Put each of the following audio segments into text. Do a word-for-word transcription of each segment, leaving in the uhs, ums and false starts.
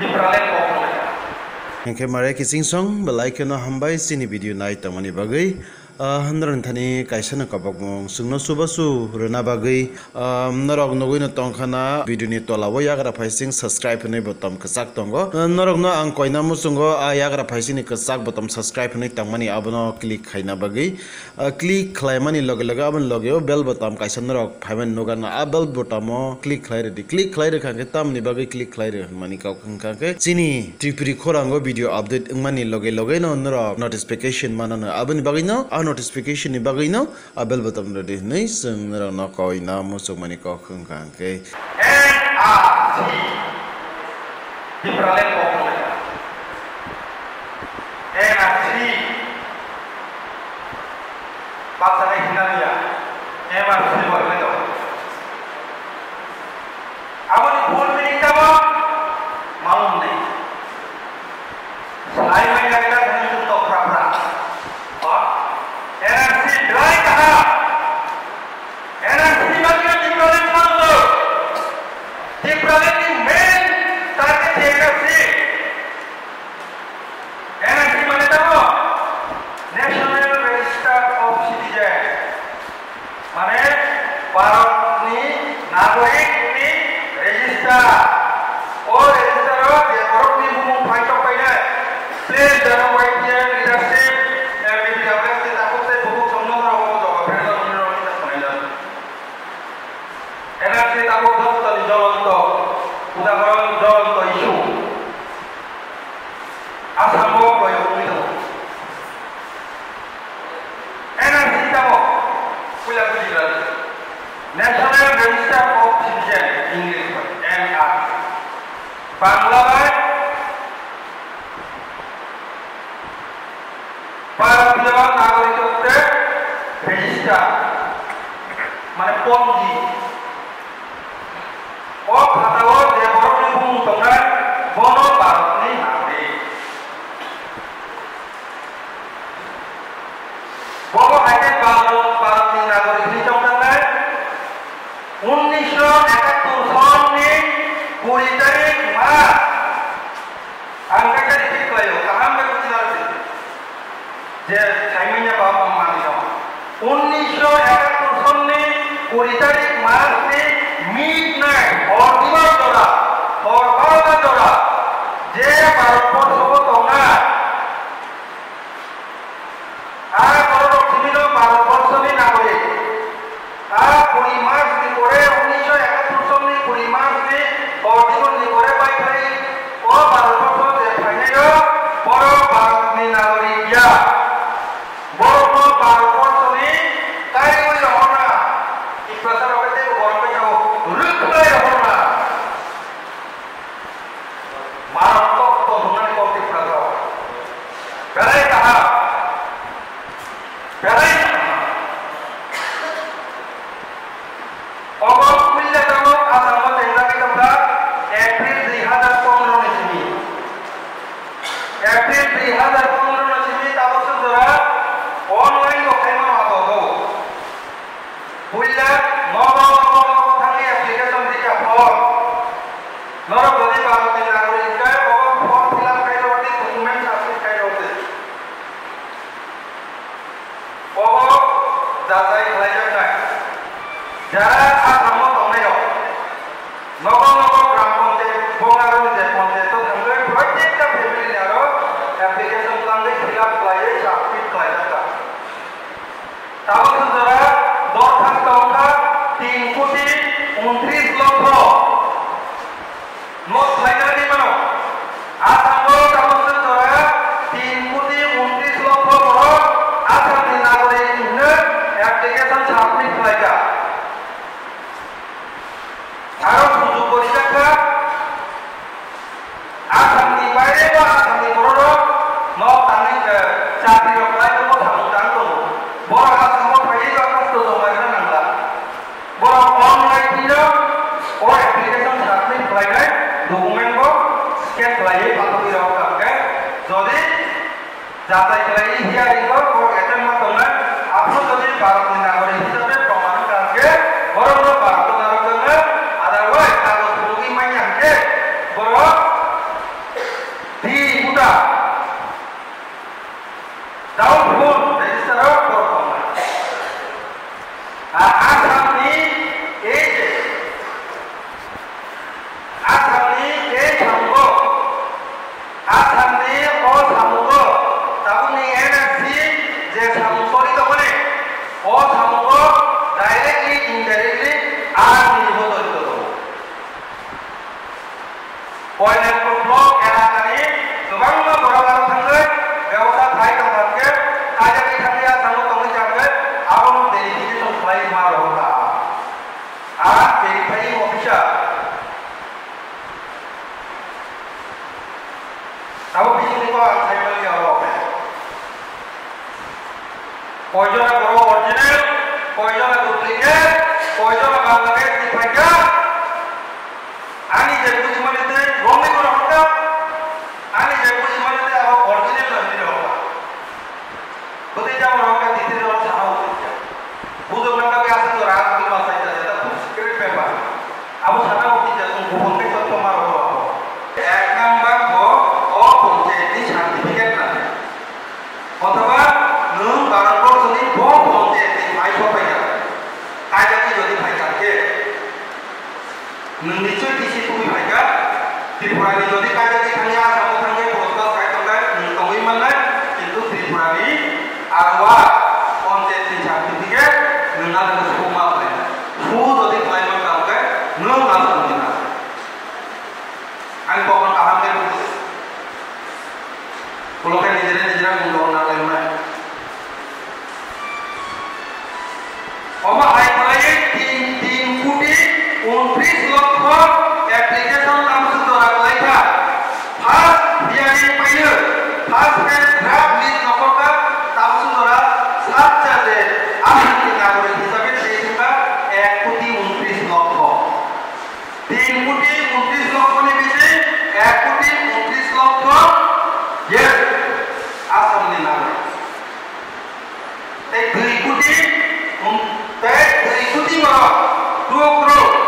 Tipraland kok wnglaikha. Hingkhe mare kiching song belai kheno hambai chini video nai tongmani bagwi. Ah, norokni thani kaisa no kabokmung chwngno chubachu rwna bagwi. Ah, norok nugwi no tongkha na video ni tola o yagra phaising subscribe hwnwi button kwchak tongo. Ah, norokno ang koina muchungo a yagra phaising ni kwchak button subscribe hwnwi tongmani abono click khaina bagwi. Ah, click khlaimani loge loge aboni loge o bell button kaisa norok phaimani nukha na, a bell button o click khlai rwdi. Click khlai rwkha khe tamni bagwi click khlai rw hwnmani kok wngkha khe chini Tripuri khorango video update wngmani loge loge no norok notification mano no. Aboni bagwi no, a notification ni bagwi no a bell button rwdi hwnwi chwng norok no koi na muchungmani kok wngkha khe. N R C. Tipraland kok wngkha. N R C. Baksa nai hinani ya. M R C bo hinai tongo. Aboni full meaning tamo? Maung ni. Sai mai jai ta hinai tung tok pra pra. O? N R C dry kaha. N R C mane Tipraland ni maung. Tipraland ni main target N R C. N R C mane tamo National Register of Citizen, mane Bharat ni nagorik ni register. O register o je borok ni bumung phai tok painai, please, jano Y T F leadership, M P P, W S T, takuk tei bukhuk songno norok o joga pherna nini rok ni ta khwnailak. N R C tabuk jotoni jolonto, udahoron jolonto issue. Assam bo proyog wngwi tongo. N R C tamo puila bujigra National Register of Citizen, English bai N R C. Bangla bai Bharatiyo Nagarikotto Register, mane ponji. O khatao je borokni bumung tongnai, bono Bharatni nagorik. Bobo hai khe Bharat, Bharatni nagorik hinwi tongthangkhe, unnisho ekattor sonni kuri tarik mas Ang kaisa repeat khlaio, kaham khe buji narwdi. Je saimanya ba manwi rok. Unnisho ekattor sonni kuri tarik mas ni midnight, hor dibar jora, hor barota jora, je Bharat borsho o tongnai, a borok rok simi no Bharat borsho ni nagorik. A kuri mas ni pore, unnisho ekattor sonni kuri mas ni, o, June ni pore bai phai, o Bharat borsho je phainai o, borok Bharat ni nagorik ya. Borok no Bharat borsho ni kaiwi rohorna, Tiprasa rok tei borok bai tabuk rwkhlai rohorna. Maraktok tongthoknani kok Tiprasa rok. Belai kaham. Belai kaham. Obo puila tamo Assam o tengjagwi tongkha April dui hazar pondro ni simi. April dui hazar pondro ni simi tabuk suk jora online o khaimano abo bo. Puila nogo nogo nogo thangwi application rikha form. Norok jodi Bharatni nagorik hwnkhe, obo form fill up khai rwdi, document submit khai rwdi. Obo jachai khlaijaknai. Jara Assam o tongnai rok, nogo nogo gram panchayat, bongarok je panchayat o thangwi, protekta family ni aro application twlangwi fill up khlaiwi submit khlaijakha. Tabuk jora dorkhas tongkha tin koti untris lokho. Not khlainani mano. Assam o tabuk jora tin koti untris lokho borok Assam ni nagorik hwnwi application submit khlaikha. Aro sujug bo rijak kha, Assam ni baire ba Assam ni borok rok nok tangwi, eh, chakri rok khlai tongo, samung tang tongo. Borok Assam o phaiwi ba kosto tongma rwna nangla. Borok online twi rok o application submit khlainai document bo scan khlaiwi patogwi rok kha hwnkhe jodi Jachai khlaiwi hearing o borok attend ma tongnai, aphuru jodi Bharatni nagorik hisabe proman wngkha hwnkhe borokno Bharat o narwkjaknai, otherwise kagoj phunugwi manya hwnkhe borok Koijona borok original, koijona duplicate, koijona Bangladesh ni phaikha. Ani je bujimani tei romni borok hokha. Ani je bujimani tei abo original no hinwi hokha. Bwtwi jabo rok khe titiri rok sana ucit khe. Bujokna bagwi aswk jora aswk ma sai jani ta secret paper. Abo sana ucit ja chwng kubun tei totto ma rok rok. Ek number bo o panchayat ni certificate nang. Othoba nwng Bharat borso ni bo panchayat ni mai sophaikha. Kaijagwi jodi phaikha khe. Nwng nichoi T C tubui phaikha, Tripura ni jodi kaijagwi thangya, Assam o thangya, prospas khai tongnai, nwng tongwi mannai, kintu Tripura ni arwa panchayat ni certificate nwng ano suma khlainai. Su jodi khlai mankha hwnkhe nwng Assam ni na. Ang kokno kaham khe buji. Ulo khe nijera nijera mung dong na lai mwnai. Omo hai khlaiwi tin, tin koti untris lokho application tamo se jora khlaikha. First hearing paino, first phase draft list nokhorkha, tamo se jora sat hajar Assam ni nagorik hisabe tei wngkha ek koti untris lokho. Tin koti untris lokho ni bising ek koti untris lokho, yes, Assam ni nagorik. Tei dui koti, um, tei dui koti borok, two crore.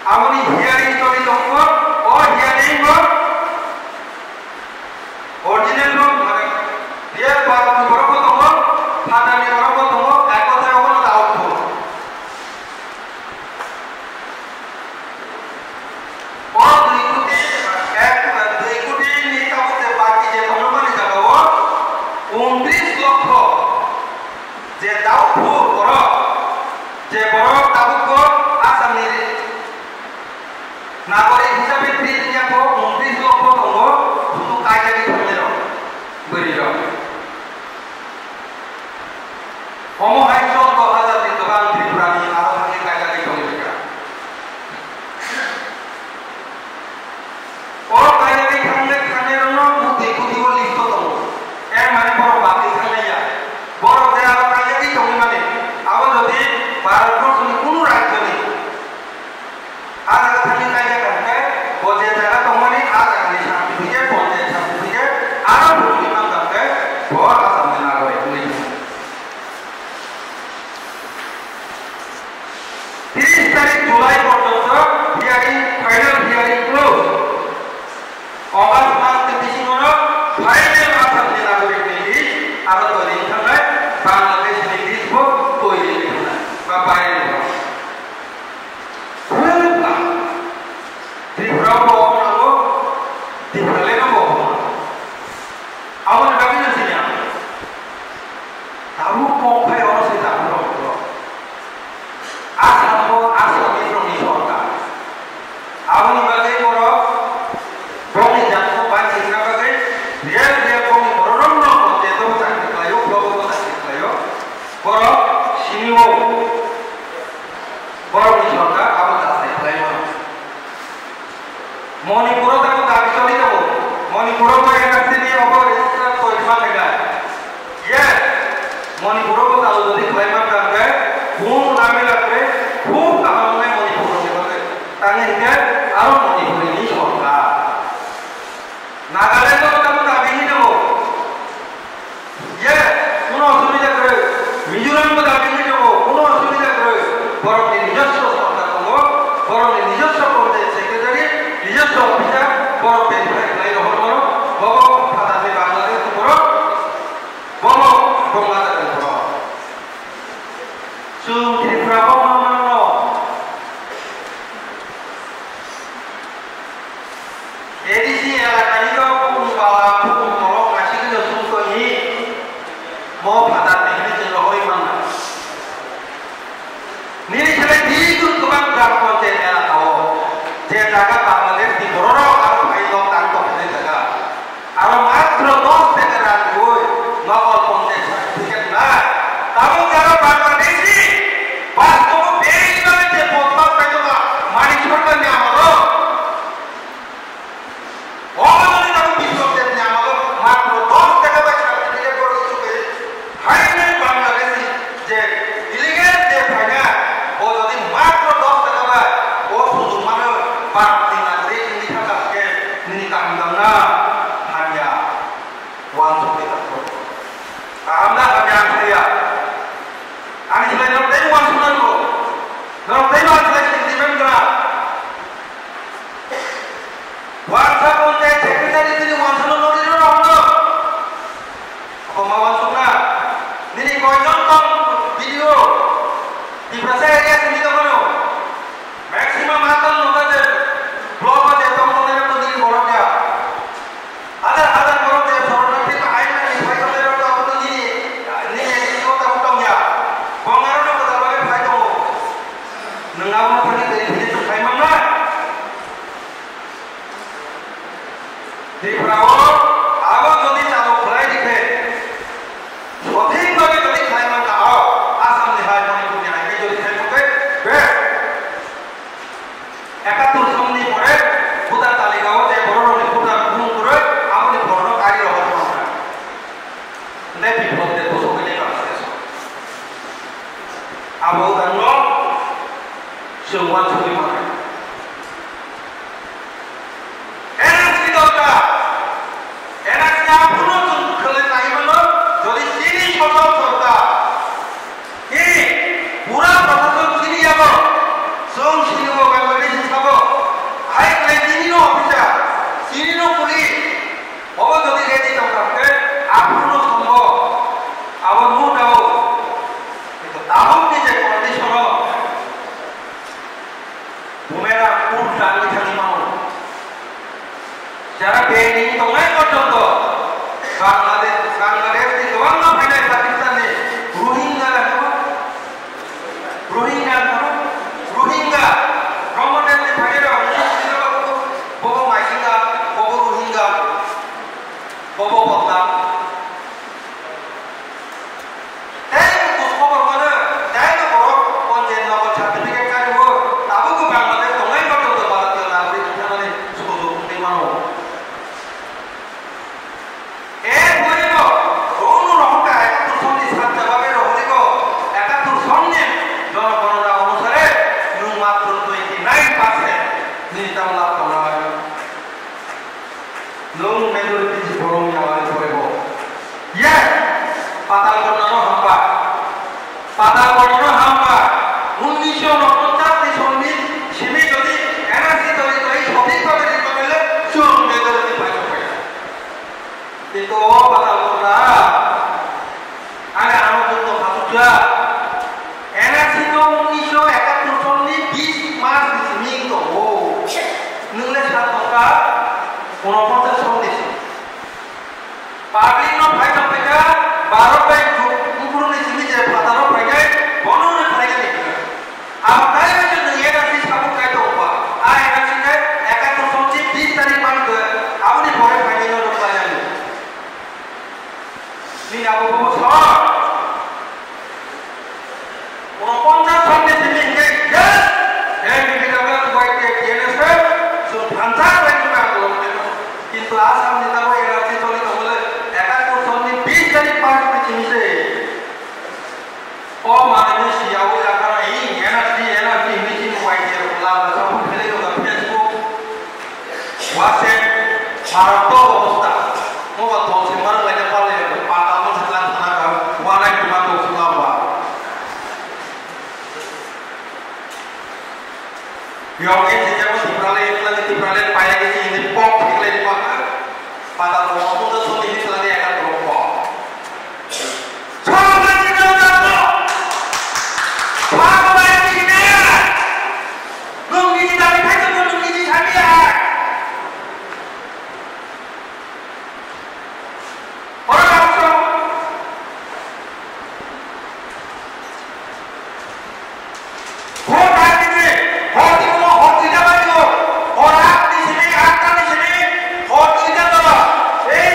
Aboni hearing choli tongo, o hearing bo original rok, mane, real Bharat ni borok bo tongo, Phatar ni borok bo tongo, ek kothai obono doubtful. O dui koti, ek, dui koti ni tabuk je baki je tongmani jaga o untris lokho je doubtful borok, je borok tabuk bo Assam ni nagorik hisabe treat wngya kho, untris lokho tongo, sudu kaijagwi thangnairok, bwrwirok. Omo hai chwddo hajar ni kwbang Tripura ni aro thangwi kaijagwi tongwi rwkha. O kaijagwi thangnai, thangnairokno bwtwi bwtwi o list o tongo. Er mane borok bagwi thangnai ya. Borok je aro kaijagwi tongwi mani, abo jodi Bharat borso ni kunu rajyo ni Ah jaga thangwi kaijak kha hwnkhe, bo je jaga tongmani ah jagani certificate, bo je certificate, aro phunugwi man kha hwnkhe, bo Assam ni nagorik wngwi thangwi. Tris tarik July porjonto hearing, final hearing close. August mas ni bisingo no final Assam ni nagorik ni list aro twi wng thangnai, Bangladesh ni list bo twi wng thangnai ba final. Khub kaham. Tripura o bo omo nango, Tipraland o bo omo nango. Aboni bagwi no sini ang. Tabuk kok phai oro se tabuk rok. Assam o Assam ni sorkar. Aboni bagwi borok bongni jatno bai chwngna bagwi real real bongni borok rok no panchayat o bo chakri khlai o, block o bo chakri khlai o. Borok sini o. Borokni sorkar abo jasai khlai mano. Manipuro tamo dabi choli tongo. Manipuro bo N R C ni obo register koi ma khainai. Yes, Manipuro bo chalo jodi khlai ma khainai, khun nami lakre, khub kaham wngnai Manipuro ni bagwi. Tangwi hwnkhe aro Manipuri ni sorkar. Nagaland o tamo dabi hinwi tongo. Yes, kuno osubida kwrwi. Mizoram bo dabi hinwi tongo, kuno osubida kwrwi. Borokni nijoswo sorkar tongo, borokni nijoswo panchayat secretary, nijoswo officer, borok verify khlai rohormano, bobo phatarni Bangladesh ni borok, bobo Bangladesh ni borok. Chwng Tripura bo ma mano. A D C elakani to bukung bala, bukung tolok, aswk no sum tongwi, mo phatar ni hwnwi chwng rohorwi mannai. Nini sale tini chwng kwbang gram panchayat elaka o, je jaga Bangladesh ni borok rok aro phai nok tang tong hwnwi jaga. Aro matro dos taka rang rwui nokol ponchayat certificate nai. Tabuk jara Bangladeshi, bastobo beri nai je bosbas kaijakma Manik Sarkarni amolo. O Ekattor sonni pore voter talikao je bororokni voter bumung kwrwi, aboni bororok ari rohor tongkha. Tei biplop de bosongwi tei Bangladesh. Abo tangno chwng uansugwi mannai. N R C dorkar. N R C aphuru chwng khwlai nai mano, jodi chini sosok sorkar, chini pura prashason chini yago, chwng chini bo Bangladesh sabo, hai khlai chini no officer, chini no police, obo jodi ready tongkha khe aphuru no sombo, abo no doubt. Kintu tabuk ni je condition o, Bumerang ulta wngwi thangwi mano. Jara beni tongnai porjonto Bangladesh, Bangladesh ni kwbangma phainai Pakistan ni Rohingya le habo. Rohingya habo. Rohingya. Bangladesh ni phainai rok bobo Rohingya, bobo Rohingya, bobo Bangla. Tei bo khobor mano, tei bo borok ponchayat nogo certificate kariwo, tabukbo Bangladesh tongnai kotor to Bharatni nagorik wngthangmani sujog wngwi mano. Er pore bo, Ronu rohorkha ekattor sonni sakcha babe rohorigo, ekattor sonni jonogonona onusare nwng matro twenty nine percent ni tamo lab tongnai. Nwng majority si borok ni amani pore bo. Yes, Patal Kanya no hamba. Patal Kanya no hamba. Unnisho unponchas ni sonni simi jodi N R C toli toli sothik bhabe rinma khaile chwng majority pai tongkha. Kintu o Patal Kanya Ani ano bundo khasukya. N R C no unnisho ekattor sonni bis March ni simi tongo. Nwng le sa tongkha unoponchas sonni simi. Public no phai tongphaikha, Bharat bai Bru-, Bru ni simi je phataro phaikai, bono no phaikha ni. Abo taibo chwng nwng N R C support khai tongo ba? A N R C khe ekattor sonni bis tarik bai khe aboni pore phainai no rwkhlai ani. Nini abo bo sa. Unoponchas sonni simi hingke yes, M P P W Y T F T N S F chwng thansa khlai tongkha ang bolong tebo. Kintu Assam ni tabo N R C choli tongmole ekattor sonni bis tarik pas ni simi se. O manwi siyawi lakha na i N R C, N R C hwnwi chini Y T F lama sabu phele yoga Facebook, WhatsApp, marattok obostha. Mo ba tong se mar lai na pale yoga, pata mo se lang sana ka, wanai kuma to sula ba. Yong e se jabo Tiprale, Tiprale, Tiprale, paya ke si ini pok, Tiprale di pok. Pata mo mo to suli Tiprale ya ka to pok. Hor hai tini, hor tini no hor tini bai no, hor aat ni simi, aat ni simi, hor tini jora. Ei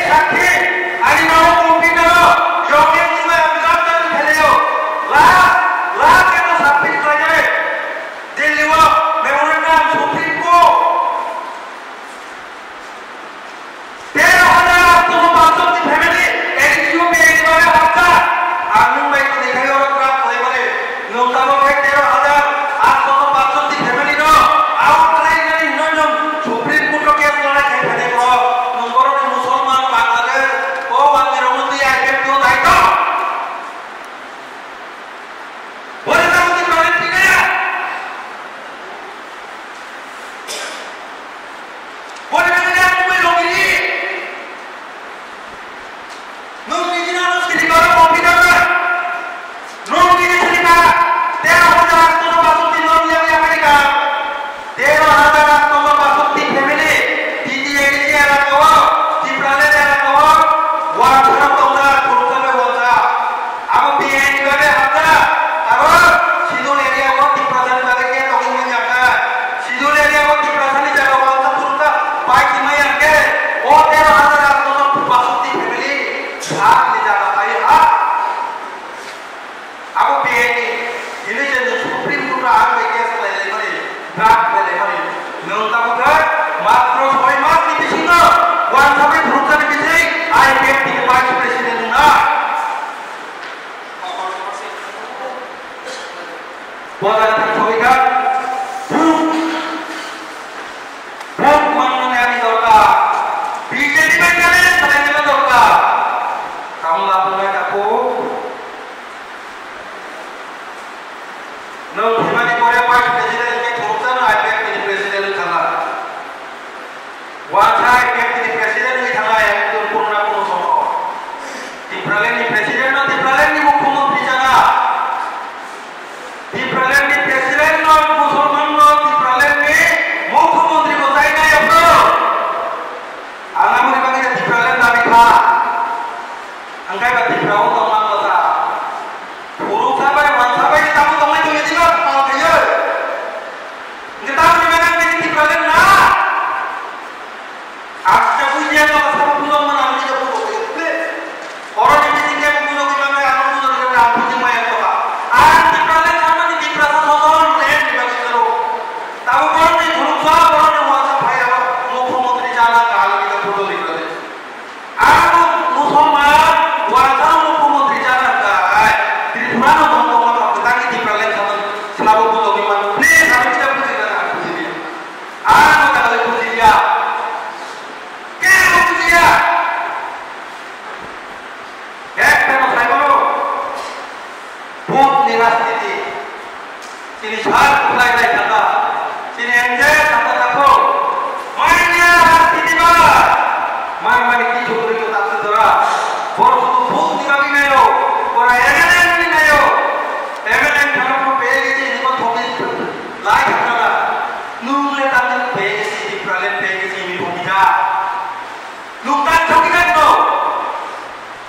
Nung tak thok ikan no.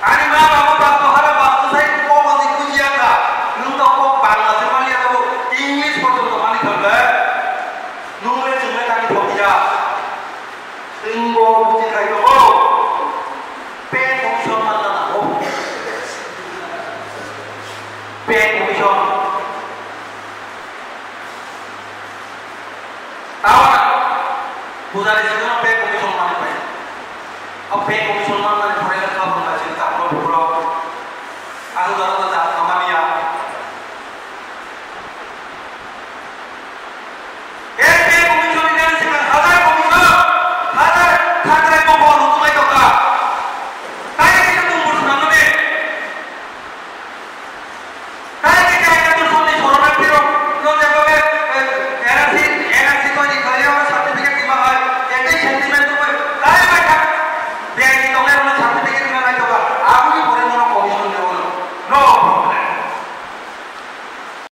Ani ma babu bak to hara bak to sai ko ma di kujiya ka. Nung to ko Bangla se mali to English porjonto mani thok le. Nung le chung le tani thok ya. Nung bo buji khai to ko. Pe commission man na ko. Pe commission. Tawa pujari sino pe commission mani pai. O pe